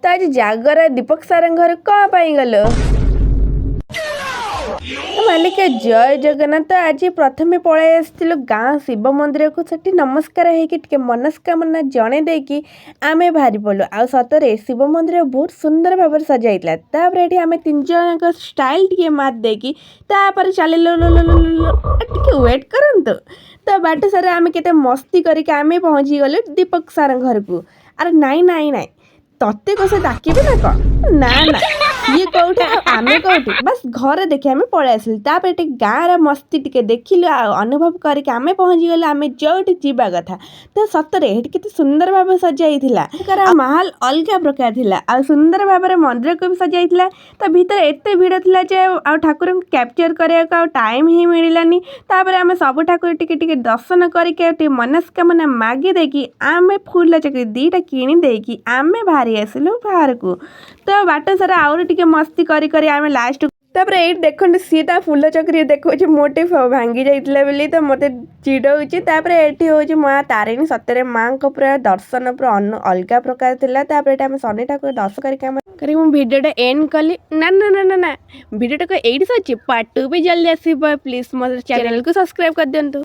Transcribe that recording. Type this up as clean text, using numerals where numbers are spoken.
ତ ଆଜି ଜାଗର ଦୀପକ ସାରଙ୍କ ଘରେ କ'ଣ ପାଇଁ ଗଲ? ମାଲିକ, ଜୟ ଜଗନ୍ନାଥ। ଆଜି ପ୍ରଥମେ ପଳାଇ ଆସିଥିଲୁ ଗାଁ ଶିବ ମନ୍ଦିରକୁ। ସେଠି ନମସ୍କାର ହେଇକି, ଟିକେ ମନସ୍କାମନା ଜଣେଇ ଦେଇକି ଆମେ ବାହାରି ପଡ଼ିଲୁ। ଆଉ ସତରେ ଶିବ ମନ୍ଦିର ବହୁତ ସୁନ୍ଦର ଭାବରେ ସଜା ହେଇଥିଲା। ତାପରେ ଏଠି ଆମେ ତିନି ଜଣଙ୍କ ଷ୍ଟାଇଲ୍ ଟିକେ ମାରି ଦେଇକି ତାପରେ ଚାଲିଲୁ। ଟିକେ ୱେଟ୍ କରନ୍ତୁ। ତ ବାଟ ସାରା ଆମେ କେତେ ମସ୍ତି କରିକି ଆମେ ପହଞ୍ଚିଗଲୁ ଦୀପକ ସାରଙ୍କ ଘରକୁ। ଆରେ ନାଇଁ ନାଇଁ ନାଇଁ, ତତେ କଣ ସେ ଡାକିବେ ନା କ'ଣ? ନା ନା, ସିଏ କୋଉଠି ଆଉ ଆମେ କୋଉଠି? ବାସ୍, ଘରେ ଦେଖି ଆମେ ପଳେଇ ଆସିଲୁ। ତାପରେ ଟିକେ ଗାଁର ମସ୍ତି ଟିକେ ଦେଖିଲୁ ଆଉ ଅନୁଭବ କରିକି ଆମେ ପହଞ୍ଚିଗଲୁ ଆମେ ଯୋଉଠି ଯିବା କଥା। ତ ସତରେ ଏଠି କେତେ ସୁନ୍ଦର ଭାବେ ସଜା ହେଇଥିଲା। ତାର ମାହୋଲ ଅଲଗା ପ୍ରକାର ଥିଲା ଆଉ ସୁନ୍ଦର ଭାବରେ ମନ୍ଦିରକୁ ବି ସଜାଇଥିଲା। ତା ଭିତରେ ଏତେ ଭିଡ଼ ଥିଲା ଯେ ଆଉ ଠାକୁରଙ୍କୁ କ୍ୟାପଚର୍ କରିବାକୁ ଆଉ ଟାଇମ୍ ହିଁ ମିଳିଲାନି। ତାପରେ ଆମେ ସବୁ ଠାକୁର ଟିକେ ଟିକେ ଦର୍ଶନ କରିକି ଆଉ ଟିକେ ମନସ୍କାମନା ମାଗି ଦେଇକି, ଆମେ ଫୁଲ ଚକ୍ରି ଦୁଇଟା କିଣି ଦେଇକି ଆମେ ବାହାରି ଆସିଲୁ ବାହାରକୁ। ତ ବାଟ ସାରା ଆହୁରି ଟିକେ ମସ୍ତି କରି କରି ଆମେ ଲାଷ୍ଟ। ତାପରେ ଏଇଠି ଦେଖନ୍ତୁ, ସିଏ ତା ଫୁଲ ଚକ୍ରି ଦେଖାଉଛି, ମୋ ଟିକେ ଭାଙ୍ଗି ଯାଇଥିଲା ବୋଲି ତ ମୋତେ ଚିଡ଼ଉଛି। ତାପରେ ଏଠି ହେଉଛି ମା ତାରିଣୀ। ସତରେ ମାଙ୍କ ପୁରା ଦର୍ଶନ ପୁରା ଅଲଗା ପ୍ରକାର ଥିଲା। ତାପରେ ଏଠି ଆମେ ଶନି ଠାକୁର ଦର୍ଶନ କରିକି ମୁଁ ଭିଡ଼ିଓଟା ଏଣ୍ଡ କଲି। ନା ନା ନା ନା ନା, ଭିଡ଼ିଓଟାକୁ ଏଇଠି ସରିଛି। ପାର୍ଟ 2 ବି ଜଲ୍ଦି ଆସିବ। ପ୍ଲିଜ୍ ମୋ ଚ୍ୟାନେଲକୁ ସବସ୍କ୍ରାଇବ୍ କରିଦିଅନ୍ତୁ।